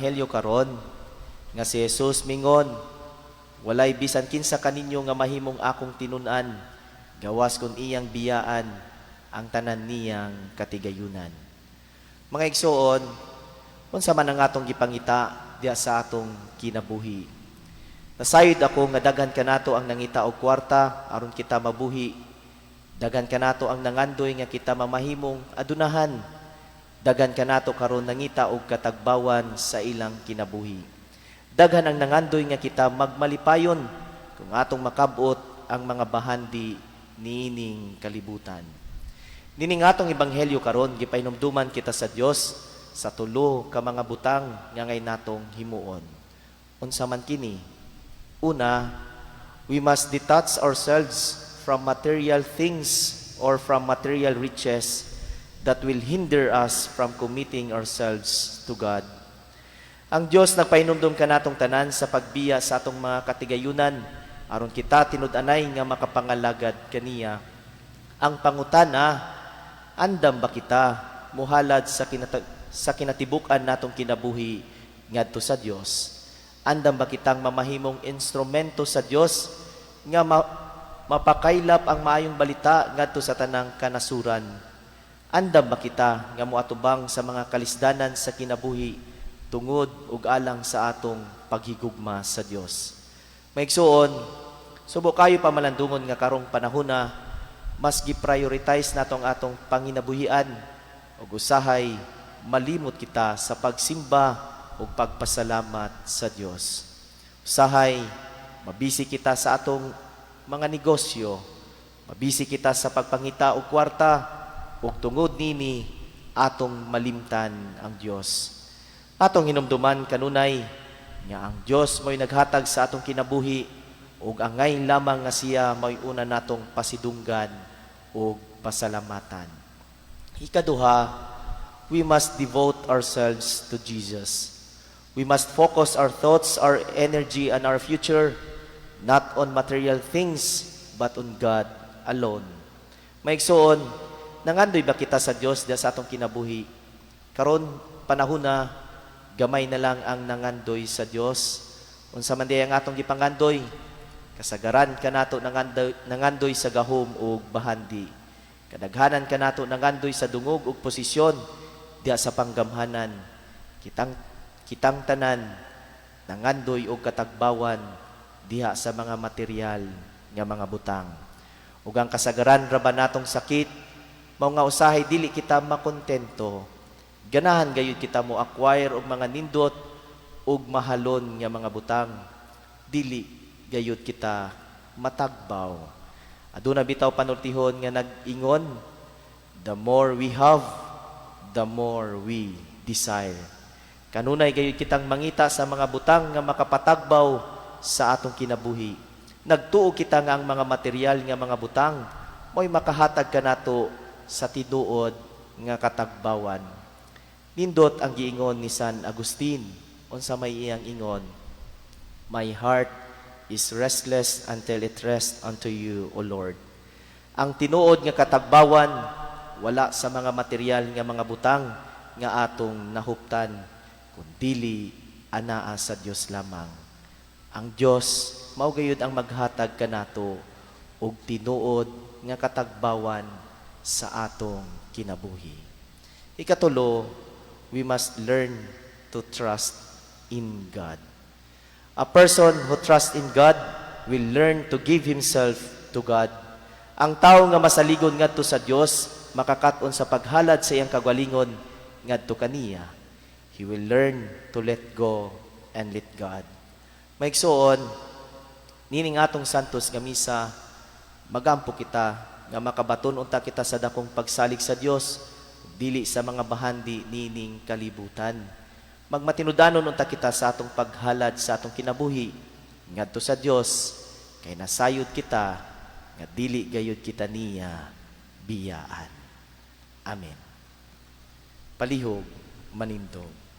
Ebanghelyo karon nga si Jesus mingon, "Walay bisan kinsa kaninyo nga mahimong akong tinun-an gawas kon iyang biyaan ang tanan niyang katigayunan." Mga igsoon, unsa man ang atong gipangita diya sa atong kinabuhi? Nasayod ako nga daghan kanato ang nangita og kwarta aron kita mabuhi. Daghan kanato ang nangandoy nga kita mamahimong adunahan. Daghan kanato karon nangita og katagbawan sa ilang kinabuhi. Daghan ang nangandoy nga kita magmalipayon kung atong makabot ang mga bahandi niining kalibutan. Nining atong ebanghelyo karon, gipahinumduman kita sa Dios sa tulo ka mga butang nga angay natong himuon. Unsa man kini? Una, we must detach ourselves from material things or from material riches that will hinder us from committing ourselves to God. Ang Dios nagpahinumdum kanatong tanan sa pagbiya sa atong mga katigayunan aron kita tinud-anay nga makapangalagad kaniya. Ang pangutana, andam ba kita muhalad sa kinatibuk-an natong kinabuhi ngadto sa Dios? Andam ba kitang mamahimong instrumento sa Dios nga mapakaylap ang maayong balita ngadto sa tanang kanasuran? Andam ba kita nga moatubang sa mga kalisdanan sa kinabuhi tungod ug alang sa atong paghigugma sa Dios? Maigsuon, subo kayo pamalandungon nga karong panahona mas gi-prioritize nato ang atong panginabuhian ug usahay malimot kita sa pagsimba ug pagpasalamat sa Dios. Usahay mabisi kita sa atong mga negosyo, mabisi kita sa pagpangita og kwarta ug tungod nini atong malimtan ang Dios. Atong hinumduman kanunay nga ang Dios mo'y naghatag sa atong kinabuhi ug angay lamang nga siya mo'y una natong pasidunggan ug pasalamatan. Ikaduha, we must devote ourselves to Jesus. We must focus our thoughts, our energy, and our future not on material things, but on God alone. Maigsuon, nangandoy ba kita sa Dios diya sa atong kinabuhi? Karon panahon na gamay na lang ang nangandoy sa Dios. Unsa man diay ang atong gipangandoy? Kasagaran kanato nangandoy sa gahom ug bahandi. Kadaghanan kanato nangandoy sa dungog ug posisyon diya sa panggamhanan. Kitang tanan nangandoy og katagbawan diha sa mga material nga mga butang. Ug ang kasagaran ra ba natong sakit mao nga usahay dili kita makontento. Ganahan gayud kita mo acquire og mga nindot ug mahalon nga mga butang. Dili gayud kita matagbaw. Aduna bitaw panultihon nga nag-ingon, "The more we have, the more we desire." Kanunay gayud kitang mangita sa mga butang nga makapatagbaw sa atong kinabuhi. Nagtuo kita nga ang mga material nga mga butang mo'y makahatag kanato sa tinuod nga katagbawan. Nindot ang giingon ni San Agustin, unsa may iyang ingon? "My heart is restless until it rests unto you, O Lord." Ang tinuod nga katagbawan wala sa mga material nga mga butang nga atong nahuptan, kundili anaa sa Dios lamang. Ang Dios mao gayud ang maghatag kanato og tinuod nga katagbawan sa atong kinabuhi. Ikatulo, we must learn to trust in God. A person who trusts in God will learn to give himself to God. Ang tao nga masaligon ngadto sa Dios makakat-on sa paghalad sa iyang kagalingon ngadto kaniya. He will learn to let go and let God. Maigsuon, nining atong santos nga misa, magampo kita nga makabaton unta kita sa dakong pagsalig sa Dios dili sa mga bahandi nining kalibutan. Magmatinudanon unta kita sa atong paghalad sa atong kinabuhi ngadto sa Dios kay nasayod kita nga dili gayud kita niya biyaan. Amen. Palihog manindog.